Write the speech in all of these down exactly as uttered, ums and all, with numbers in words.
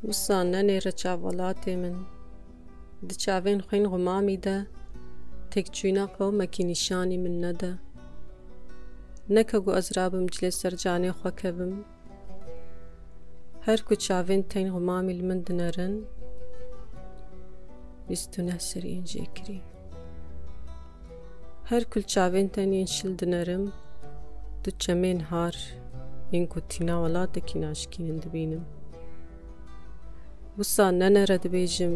Wisa nenêre çav welatê min. Di çavên xwên xumamî de têkçûyîna qewmekî nîşanî min nede. Neke ku ez rabim cilê ser canê xwe kevim. Her ku çavên tên xumamî li min dinerin, bîst û neh seriyên jêkirî. Her ku li çavên tenên şil dinerim, du çemên har yên ku tîna welatekî naşkînin dibînim. Wisa nenere dibêjim,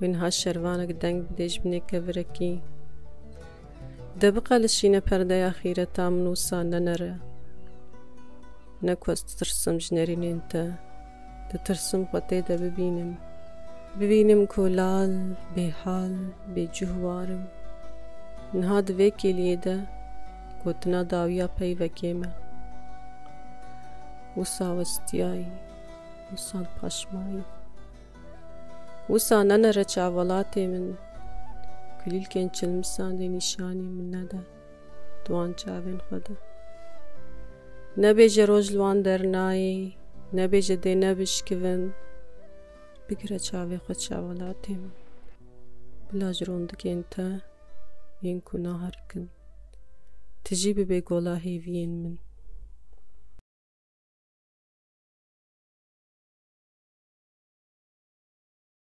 wê niha şervanek deng bidê ji binê kevirekî. De biqelişîne perdeya xîreta min, wisa nenere. Ne ku ez ditirsim ji nerînên te. Ditirsim xwe tê de bibînim. Bibînim ku lal, bêhal, bêcûh war im. Niha di vê kêliyê de gotina dawiya peyvekê me. Wisa westiyayî, wisa paşmayî. Wisa nenere çav welatê min. Kulîlkên çilmisan dê nîşanî min nede. Di wan çavên xwe de. Nebêje roj li wan dernayê, nebêje dê nebişkivin. Bigire çavê xwe çav welatê min. Bila ji rondikên te yên ku naherikin, tu jî bibê gola hêviyên min.